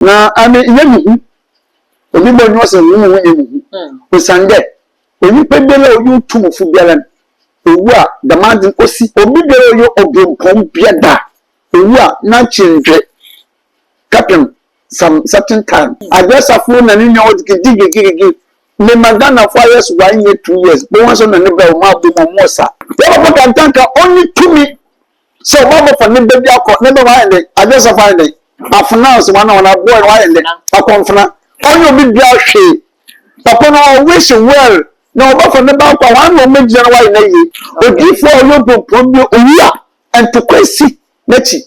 Na ame nnyɛ me hu. Obi bɔ ndwom sɛ hu hu nyɛ me hu. Osiandɛ onyimpa biara a ɔyɛ otumfo biara no, owu a dɛm adze no osi. Obi biara a ɔyɛ ɔberempɔn biara owu a n'akyir nndwe kɛpem some certain time. Adwesafo na ne nua wɔdze gidigidi mema Ghanafo ayɛ so one year 2 years bohu so na ne bra wɔn abɔ mu wɔn sa. Yɛbɛbɔ kantanka ɔnye tumi sɛ ɔba abɛfa ne ba bi akɔ ne ba wayɛ dɛn adwesafo ayɛ dɛn afena sɛ wɔn a wɔn aboa no wayɛ dɛn akɔnfena ɔnyɛ obi bia hwee papa no ɔwish well na ɔbɛfa ne ba akɔ a wɔn na wɔn gyina no wayɛ n'ayie. Odiifoɔ a ɔyɛ mpɔmpɔn bi owu a ntokwa esi n'akyi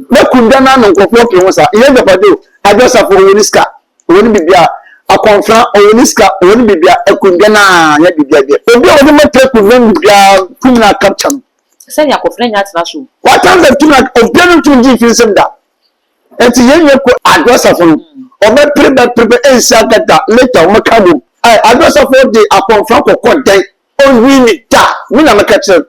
na kunda no ano nkurɔfoɔ pere ho saa nyɛ agyapade o. Adwesafo ɔwɔ ne sika, ɔwɔ ne bibia. Akɔnfena ɔwɔ ne sika, ɔwɔ ne bibia. Akundwa no a nyɛ bibia deɛ obi a wɔde mɛtɛ akundwa no bibia tumi na akapkya no. Sɛnea akɔfena nya atena so. Watan sɛ tumi na obiara no ntumi gye mfiri nsam da. Nti yɛn nyɛ kɔ Adwesafo no ɔbɛpere bɛpere bɛ ɛnsi agada later ɔmɛka bom. Ɛ Adwesafo de akɔnfena kɔkɔ dɛn ɔnwi ne da mi na mɛka kyerɛ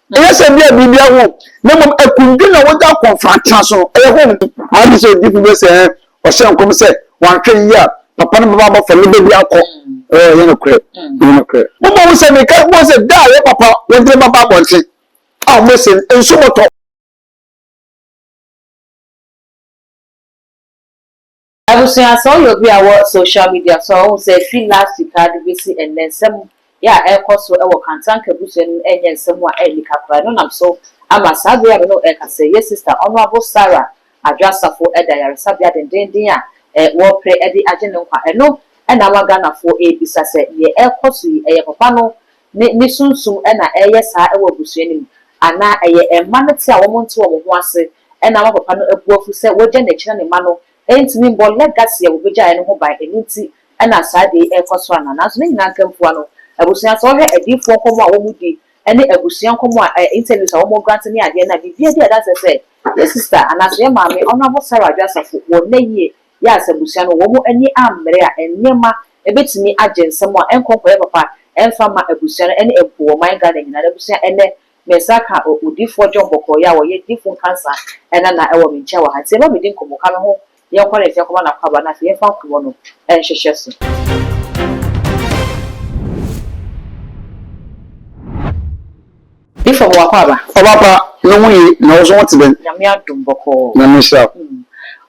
no. Ɛyɛ sɛ bi a biribi aho na mmom akundwa na wɔde akɔnfena atena so no ɛyɛ hɔ. Maa bi sɛ odifo bi sɛ ɔhyɛ nkɔm sɛ wanhwɛ yie a papa no bɛba abɔfa ne ba bi akɔ. Ɛyɛ nokorɛ, ɛyɛ nokorɛ. Mo bɔ ho sɛ meka mo sɛ da a yɛ papa wɔde ne baba abɔnten a wɔn sɛ nsu bɔtɔ. Abusua, sɛ woyɛ obi a wɔ social media so a, wohu sɛ efi last week a de besi ɛnnɛ, nsɛm yɛ a ɛrekɔ so wɔ Kantanka abusua no mu ɛnyɛ nsɛm a ɛnni kakra. Ɛno nam so ama saa bere a me no ɛka sɛ yɛ sister Honourable Sarah Adwoa Safo ɛda yaresabea dendenden a wɔrepere ɛde agye ne nkwa. Ɛno ɛna ama Ghanafoɔ ɛrebisa sɛ deɛ ɛrekɔ so yi, ɛyɛ papa no ne sunsum ɛna ɛyɛ saa ɛwɔ abusua no mu, anaa ɛyɛ mma no te a wɔn nte wɔn ho ase ɛna ama papa no abu afu sɛ wɔgya n'akyi na ne mma no ɛntumi mbɔ legacy a wɔbɛgyaeɛ no ho ban. Ɛno nti ɛna saa deɛ yi ɛrekɔ so ana? Nanso ne nyinaa nkamfua no, abusua, sɛ wɔhwɛ adiifoɔ nkɔmmɔ a wɔn di ɛne abusua nkɔmmɔ a interviews a wɔn grant ne adeɛ no a, biribiara di adanse sɛ yɛ sister anaasɛ yɛ maame Honourable Sarah Adwoa Safo wɔ nna yie yɛ asɛ abusua no wɔn ani ammere a, nneɛma ebɛtumi agye nsɛm a ɛnkɔ nkɔyɛ papa ɛmfa ma abusua no ɛne mpo wɔ man Ghana nyinaa. Na abusua, ɛnɛ me nsa ka odiifoɔ John Bɔkɔɔ yɛ a wɔyɛ diifo nkansa ɛna na ɛwɔ me nkyɛn wɔ ha, nti ɛma me di nkɔmmɔ ka me ho. Yɛnkɔ ne nkyɛn kɔma n'akɔaba na afei yɛmfa nkɔmmɔ no ɛnhyehyɛ so. Diifo, mo wakɔ aba. Ɔbapa ne ho ye na wo so ho te dɛn? Nyame adom, bɔkɔɔ. Nyame nhyira wo.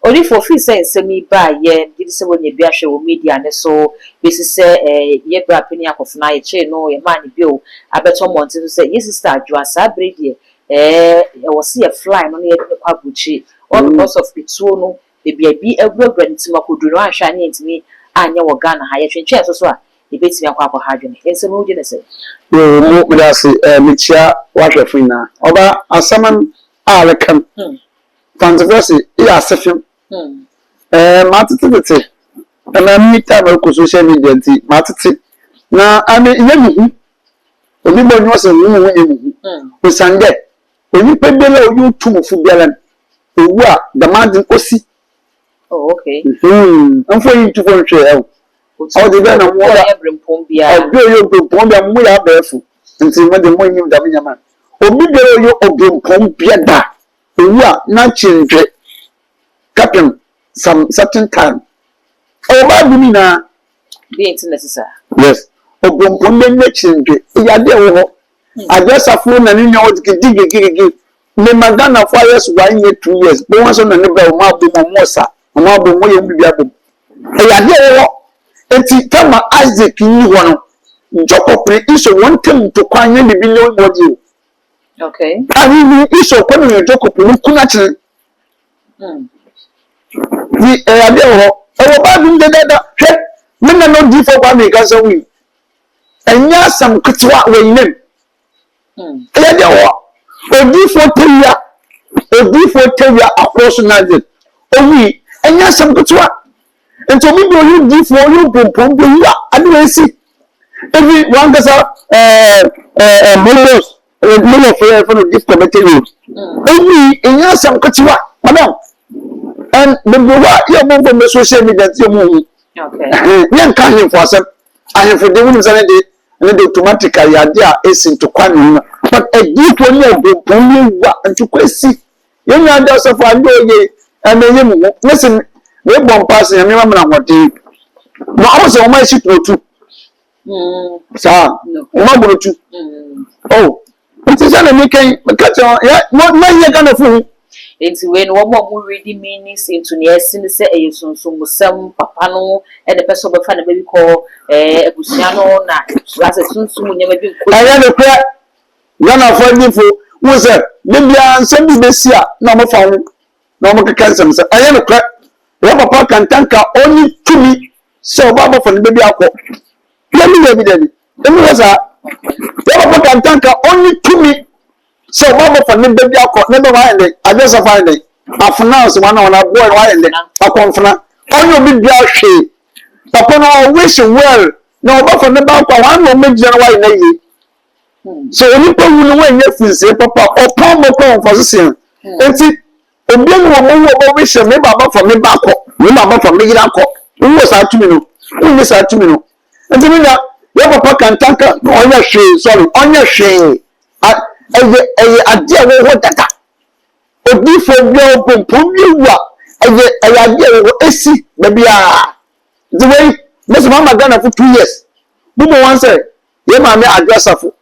Odiifo, fii sɛ nsɛm yi baa yɛ gye di sɛ wɔanya bi ahwɛ wɔ media ne so bɛsi sɛ yɛ berɛ a panyin akɔfena yɛkyeree no yɛmaa ne bio abɛtɔ mmɔnten so sɛ yɛ sister Adwoa saa bere deɛ ɛwɔ sɛ yɛ fly no na yɛde no kɔ aburokyire all because of etuo no beebi a bi awurawura ne tirim akɔduru no, anhwɛ a ne yɛntumi anyɛ wɔ Ghana ha. Yɛtwentwɛn so so a yɛbɛtumi akɔ akɔha adwene. Nsɛm yi, wogye ne sɛ? Yoo, mo mede ase. Mekyia wahwɛfo nyinaa. Ɔba asɛm a reka no, fantefoɔ se eyɛ ase fem. Matete tete ɛna mi time ɛkɔ social media nti matete na ame nyɛ me hu. Obi bɔ ndwom sɛ hu hu nyɛ me hu. Osiandɛ onyimpa biara a ɔyɛ otumfo biara no owu a dɛm adze no osi. Oh, okay. Mfo yi ntufo nhwɛ ɛho ɔde bɛ na mo ɔyɛ berempɔn biara. Ɔbi a ɔyɛ obrempɔn biara mo yɛ abɛɛfo nti mo de mo nyim dɛm nyɛma no. Obi biara a ɔyɛ obrempɔn biara owu a n'akyi ndwe kɛpem some certain time. Ɛwɔ Bible mu nyinaa. Deɛ nti na ɛte saa? Yes, obrempɔn bi n'akyi ndwe ɛyɛ adeɛ ɛwɔ hɔ. Adwesafo na ne nua wɔdze gidigidi mema Ghanafo ayɛ so one year 2 years bohu so na ne bra wɔn abom wɔn sa wɔn abom wɔyɛ wɔn bibi abom. Ɛyɛ adeɛ ɛwɔ hɔ. Nti kama Isaac nyi hɔ no, Jacob ne Esau wɔn ntam ntokwa nyɛ bibi nyɛ wɔn bɔde o. A ne Esau kɔ ne Jacob no kun akyerɛ. Ni ɛyɛ adeɛ wɔ hɔ, ɛwɔ Bible mu dadaada. Hwɛ, me nana odiifo Kwame nkansa wui, ɛnyɛ asɛm ketewa wɔ nyinam. Ɛyɛ adeɛ wɔ hɔ. Odiifo Tawia, odiifo Tawia akɔ so Nazareth owui, ɛnyɛ asɛm ketewa. Nti obi bi ɔyɛ odiifo, ɔyɛ obompɔn bi owu a, ade wɔ esi ebi wankasa ɛɛ ɛɛ Moses Moses yɛ fɛ no gift committee road owui, ɛnyɛ asɛm ketewa, madam. And bebree hɔ a yɛ ɔmo nfɔ mbɛ social media nti ɔmo hu. Yɛ nka ahemfo asɛm. Ahemfo de, wunim sɛ ne de automatically ade a esi ntokwa ne ho no, but adiifoɔ ne obompɔn ne ewu a ntokwa esi. Yɛn nyinaa da asafo ade ɔyɛ. Ɛnna ɛnyɛ mu ho. Mese mebɔ mpae sɛ Nyame ma me ahoɔden. Na ɔmo sɛ ɔmo ayɛ tuotu. Saa, ɔmo abɔ no tu. Oh, nti sɛ na meka yi, meka kyerɛ wɔn, yɛ, mo, mɛnyɛ Ghanafo hu. Nti wei no wɔn a wɔn readi meanings into nea asi ne sɛ ɛyɛ sunsumsɛm, papa no na ɛpɛ sɛ ɔbɛfa ne ba bi kɔ ɛɛ abusua no na asɛ sunsum nneɛma bi nkɔ. Ɛnyɛ nokorɛ, Ghanafo adifo, wohu sɛ da biara nsɛm bi bɛsi a na wɔfa ho na wɔkeka nsɛm sɛ ɛnyɛ nokorɛ. Yɛn papa Kantanka ɔnni tumi sɛ ɔba abɔfo no baabi akɔ. Dabi, dabi, dabi. Ɛmu wɔ saa. Yɛn papa Kantanka ɔnni tumi sɛ ɔba abɔfo no baabi akɔ na bɛ wayɛ dɛn? Adwesafo ayɛ dɛn? Afena sɛ wɔn a wɔn aboa no wayɛ dɛn? Akɔmfena. Ɔnyɛ obi biara hwee. Papa no ɔwish well na ɔbɛfa ne ba akɔ a wɔn na wɔn gyina no wayɛ no yie. Sɛ onipa wu no wɔnyɛ funsie papa ɔpɔn bɔ kɔ mfaso sia. Nti obi mu wɔ mu wɔ bɔ wish me ba ba fa me ba kɔ, me ba ba fa me yere akɔ. Wowɔ saa tumi no, wonni saa tumi no. Nti me nua, yɛ papa Kantanka ɔnyɛ hwee, sorry, ɔnyɛ hwee. Ɛyɛ adeɛ a wɔwɔ hɔ dada. Odiifoɔ bi a ɔbɔ mpɔn bi ewu a ɛyɛ adeɛ a wɔwɔ esi baabi a. Nti wei, mɛsɛ mama Ghana for 2 years. Mo bɔ wɔn sɛ yɛ maame Adwo Asafo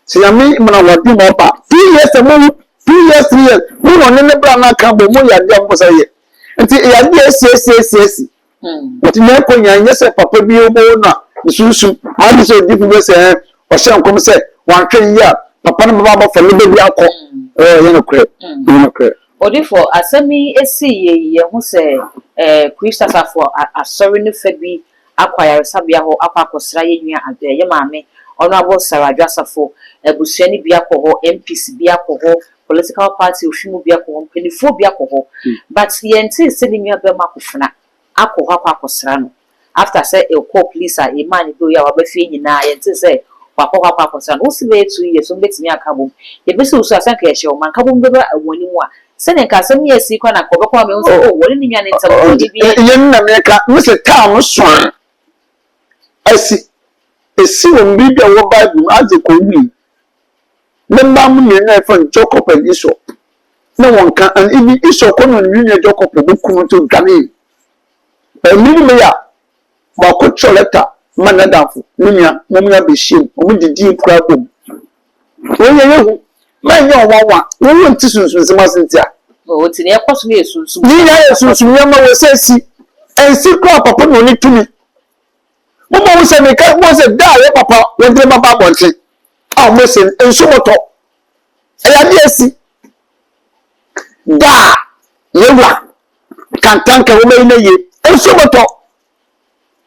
sɛ Nyame mana ahoɔden ma ɔba 2 years sɛ mo 2 years, 3 years mo na ɔne ne bra na aka bɔ mo yɛ adeɛ a mo sɛ yɛ. Nti ɛyɛ adeɛ a esi esi esi esi. Nti nyɛ kɔ nyɛ nyɛ sɛ papa bi wɔ na ne sunsum adi sɛ odi bi sɛ ɔhyɛ nkɔm sɛ wantwɛ yie a papa no bɛba abɔfra ne baabi akɔ. Ɛyɛ nokorɛ, ɛyɛ nokorɛ. Odifo, asɛm yi esi yɛ yi, yɛn ho sɛ Kristo asafo asɔre no fa bi akɔ ayaresabea hɔ akɔ akɔsra yɛn nua yɛ maame Honourable Sarah Adwo Asafo. Abusua no bi akɔ hɔ, MPs bi akɔ hɔ, political party ofi mu bi akɔ hɔ, mpanimfoɔ bi akɔ hɔ, but yɛn ti sɛ ne nua bɛrima akɔfena akɔ hɔ akɔ akɔsra no after sɛ ɛkɔ police a ɛmaa ne bi a waba fie nyinaa. Yɛn ti sɛ wakɔ hɔ akɔ akɔsra no. Wosi bɛyɛ 2 years wɔn bɛtumi aka bom yɛbɛsi wusu asɛnka yɛhyɛ wɔn anka bom bɛba wɔn anim a sɛdeɛ nka asɛm yɛ asi kwan na nka ɔbɛkɔ ama ehu sɛ oh, wɔne ne nua ne ntam wɔne bi. Yɛn na meka me sɛ taa no so a asi esi wɔ mmiri bi a wɔ Bible mu. Isaac owui, ne mma mu mmienu a yɛfrɛ no Jacob and Esau na wɔn ka, and even Esau kɔ no ne nua Jacob ɔbɛku no nti odwane. Mmiri mi a baako kyerɛ letter ma n'adamfo ne nua wɔn nyinaa bɛhyia mu, wɔn didi kura bom. Wɔn yɛ yehu ma nyɛ ɔnwanwa wɔn wɔn ti sunsun nsɛm ase ntia. O ti nea ɛkɔ so no yɛ sunsum. Ne nyinaa yɛ sunsun nneɛma wɔ sɛ si nsi kura papa na ɔne tumi. Mo mo sɛ meka mo sɛ da a yɛ papa wɔn de ba ba abɔnten a wɔn sɛ nsu bɔtɔ, ɛyɛ adeɛ asi da a yɛwura Kantanka wɔn ayi na yie nsu bɔtɔ.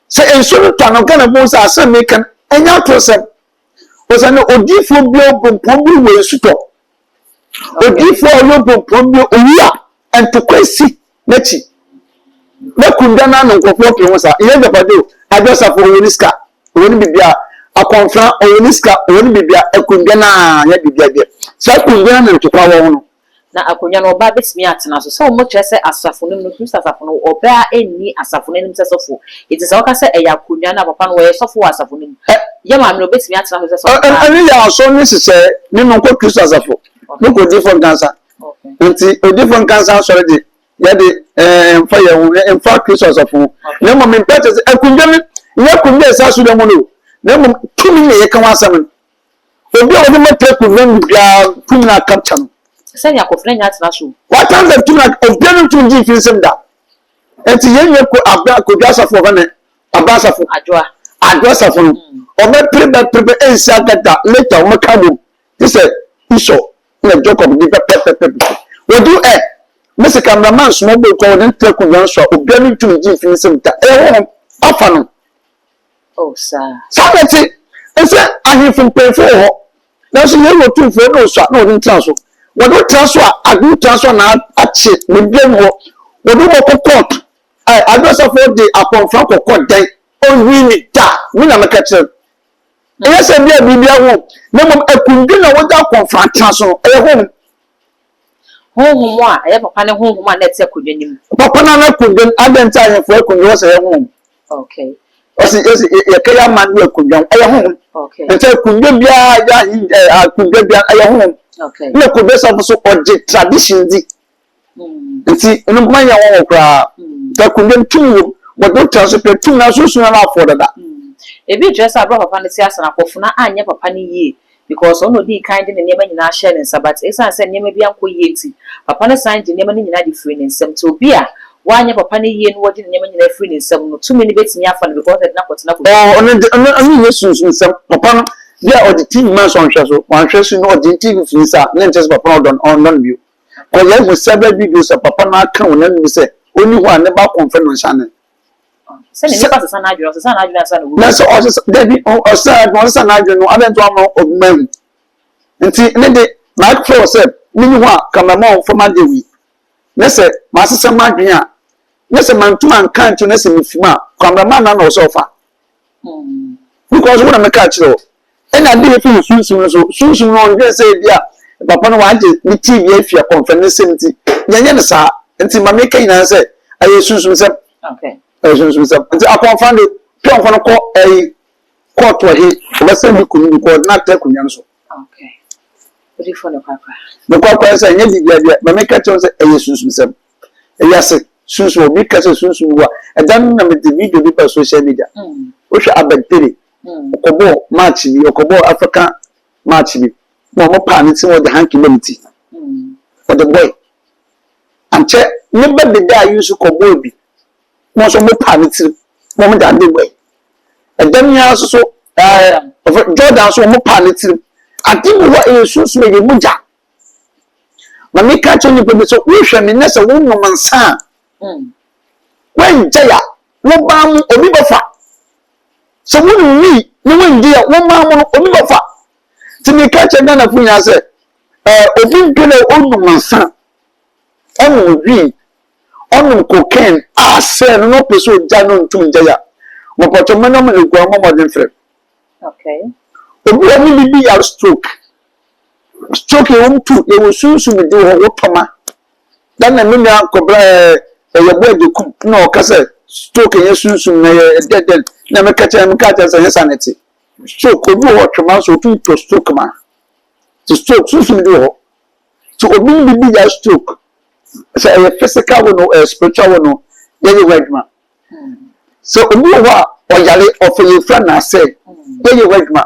Sɛ nsu no tɔ no, Ghana mo sɛ asɛm meka no ɛnyɛ ato sɛm wɔsɛ no. Odiifoɔ bi a ɔbɔ bi wɔ nsu tɔ, odiifoɔ a ɔyɛ ɔbɔmpɔn bi owu a ntokwa esi n'akyi na kundwa na ano nkurɔfoɔ pere ho saa. Yɛn japade o, Adwo Asafo ɔwɔ ne sika, ɔwɔ ne bibia, Akɔnfra ɔwɔ ne sika, ɔwɔ ne bibia, akundwa na yɛ bibia deɛ saa kundwa na ntokwa wɔ ho no. Na akonnwa no ɔbaa bɛtumi atena so sɛ wɔn kyerɛ sɛ asafo no mu no, Kristo asafo no, ɔbaa nni asafo no anim sɛ sɔfo. Eti sɛ wɔka sɛ ɛyɛ akonnwa no a papa no wɔyɛ sɔfo wɔ asafo no mu, yɛ maame no obetumi atena so sɛ sɔfo paa. Ɛne yɛ asɔ ne hyehyɛ ne no nkɔ Kristo asafo ne kɔ odifo nkansa. Nti odifo nkansa asɔre de yɛde mfa yɛn ho mfa Kristo asafo ho, na mmom mpɛ kyɛ sɛ akonnwa no nyɛ akonnwa a ɛsɛ aso dɛm no, na mmom tumi na yɛka ho asɛm no. Obi a wɔde mɛtɛ akonnwa no biara, tumi na aka kyɛ no. Sɛnea akɔfena nya atena so. Watan sɛ tumi na obiara no ntumi gye mfiri nsɛm da. Nti yɛn nyɛ ko abra Kodwa Asafo ɔbɛ ne aba asafo. Adwoa. Adwo Asafo no ɔbɛpere bɛpere bɛ ɛnsi agada later ɔmɛka bom te sɛ Esau na Jacob de pɛpɛpɛpɛ wɔdu ɛ mesi cameraman soma bɔ ekɔ wɔde ntra akonnwa nso a obiara no ntumi gye mfiri nsɛm da. Ɛyɛ honhom afa no. Oh, saa. Saa na ɛte nsɛ ahemfo mpanyinfo wɔ hɔ, nanso yɛn wɔ tumfoɔ na osua na wɔde ntena so. Wɔde tena so a ade tena so a na akye ne bia mu hɔ wɔde wɔkɔ court. Ɛ Adwo Asafo de akɔnfra kɔkɔ dan ɔnwi ne da me na mɛka kyerɛ no. Ɛyɛ sɛ bia biribi aho, na mmom akundwe na wɔde akɔnfra tena so no ɛyɛ honhom. Honhom a ɛyɛ papa ne honhom a na ɛte akonnwa no mu. Papa na akundwe no adɛn nti ahemfo akundwe wɔ sɛ ɛyɛ honhom? Ɔsi ɔsi yɛka yɛ ama no akundwa ho, ɛyɛ honhom. Nti akundwa biara yɛ ahen ɛ akundwa biara ɛyɛ honhom. Na Kodwa Asafo so ɔgye tradition di. Nti ɛno mpo nyɛ nwanwa koraa. Nti akonnwa no tumi wom, wɔde wo tena so pɛ, tumi no ara sunsum no ara afɔw dada. Ebi kyerɛ sɛ aber a papa no tse ase no, akofena annyɛ papa no yie because ɔno na odii kan de ne nneɛma nyinaa hyɛɛ ne nsa but esiane sɛ nneɛma bi ankɔ yie nti, papa no san gye nneɛma no nyinaa de firii ne nsam. Nti obi a wanyɛ papa no yie na wɔgye ne nneɛma nyinaa firi ne nsam no, tumi no betumi afa no because ɛde no akɔtena kokoam. Oh, ɔno de, ɔno, ɔno nyɛ sunsumsɛm. Papa no, bi a ɔgye TV ma nso ɔnhwɛ so, wanhwɛ so na ɔgye TV firi ne nsa a, na ɛnkyerɛ sɛ papa no ɔdɔ no, ɔnnɔ no bio. Kɔ yɛahu several videos a papa no aka wɔ n'anom sɛ ɔnni hɔ a ne ba kɔmfɛ no nhyɛ anan. Sɛnea nipa sesa n'adwene, ɔsesa n'adwene ansa na owu. Na sɛ ɔsesa, dabi, ɔsesa n'adwene, ɔsesa n'adwene no, adɛn nti wamma obi ma ahu? Nti ne de, m'afrɛ wo sɛ menni hɔ a, ka mɛma wo mfa m'adeɛ wei. Na sɛ masesa m'adwene a, na sɛ mantum anka ankyerɛ na sɛ mefi mu a, cameraman no na ɔwɔ sɛ ɔfa. Because wo na meka kyerɛ wo. Ɛna ade yɛ fi sunsum no so. Sunsum no ɔndwen sɛ ebi a papa no wagye ne TV afi akɔmfɛ ne nsam nti yɛnyɛ no saa. Nti ma meka nyinaa sɛ ɛyɛ sunsum sɛm. Ɛyɛ sunsum sɛm. Nti akɔmfa de pɛ ɔmfa no kɔ ɛyi kɔɔto ɛhe ɔbɛsɛn bi kunu bi kɔ ɔde no atɛ akonnwa no so. Okay. Odifo no kwakwa. Ne kwakwa sɛ ɛnyɛ biribiara bia ma meka kyerɛ wo sɛ ɛyɛ sunsumsɛm. Ewiase sunsum obi ka sɛ sunsum wu a ɛda no na mede video bi ba social media. Wohwɛ Abed Pele ɔkɔbɔɔ match bi ɔkɔbɔɔ Africa match bi na wɔn paa ne ti na wɔde hanky bɔ ne ti. Wɔde bɔe. Ankyɛ ne ba deda a yi nso kɔbɔɔ bi na wɔn nso wɔn paa ne tiri na wɔn de ade bɔe. Ɛda no ara nso so ɛɛ Jordan nso wɔn paa ne tirim. Ade bi wɔ ɛyɛ sunsum ɛyɛ mogya. Maame ka kyerɛ nipa bi sɛ wohwɛ me na sɛ wonom nsa a woangyae a wo baa mu obi bɛfa. Sɛ wonom wii na woangyae a wo maa mu no obi bɛfa. Nti meka kyerɛ Ghanafo nyinaa sɛ ɛɛ obi biara a ɔnom nsa ɔnom wii ɔnom cocaine a sɛɛ no na ɔpɛ sɛ ɔgyae na ɔntum ngyae a, mepatwɔ mo nam no gua mo mmɔden frɛ. Okay. Obi wɔ ne bibi yare stroke. Stroke yɛ wɔn tu yɛ wɔ sunsum di hɔ wotɔma. Dan na me nua kɔbra ɛɛ ɛyɛ bɔ ɛde kum na ɔka sɛ stroke yɛ sunsum na yɛ ɛdɛ dɛn na meka kyerɛ meka kyerɛ sɛ yɛ sa ne te. Stroke obi wɔ hɔ twema nso otum tɔ stroke ma. Ti stroke sunsum di hɔ. Ti obi ne bibi yare stroke. Sɛ ɛyɛ physical wo no, ɛyɛ spiritual wo no, yɛyɛ ho adwuma. Sɛ obi wɔ hɔ a ɔyare, ɔfɛ yɛfura n'asɛ, yɛyɛ ho adwuma.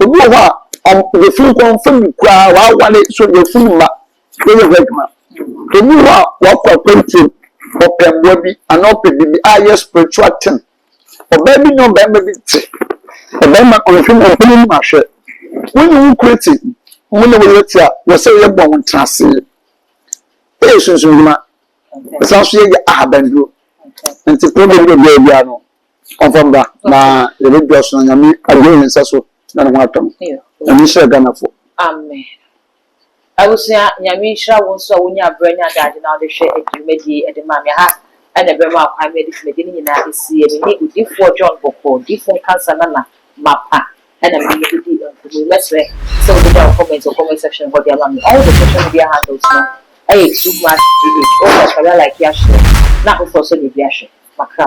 Obi wɔ hɔ a yɛfunu kɔ ɔmfa mu koraa, waware so yɛfunu mma, yɛyɛ ho adwuma. Obi wɔ hɔ a wakɔ akwantuom, ɔpɛ mmoa bi anaa ɔpɛ biribi a ɛyɛ spiritual thing. Ɔbaa bi ne ɔbarima bi te, ɔbarima ɔnhwɛ mu ɔmpɛ n'anim ahwɛ. Wo ne wo kunu te, mo ne wo yere te a, wɔ sɛ yɛbɔ wo ntenaseɛ. Ɛyɛ sunsum dwuma. Ɛsan nso yɛ ahabanduro. Nti problem bi obiara biara no, ɔmfa mbra na yɛbɛdua so na Nyame adwene ne nsa so na ne ho atɔ no. Nyame nhyira Ghanafoɔ. Amen. Abusua, Nyame nhyira wo nso a wonya berɛ ne adagye na wode hwɛ dwumadie yi de ma me. Aha na ɛbɛma kwan ma yɛde dwumadie no nyinaa asie. Me ne Odiyifoɔ John Bɔkɔɔ, Diyifoɔ Nkansa Nana Mapa na me ne no bɛdi nkɔmmɔ yi. Mɛsrɛ sɛ wobɛgya wo comment wɔ comment section hɔ de ama me. All the social media handles no ɛyɛ too much GH. Oh, subscribe, like, share na afoforɔ nso anya bi ahwɛ. Makra.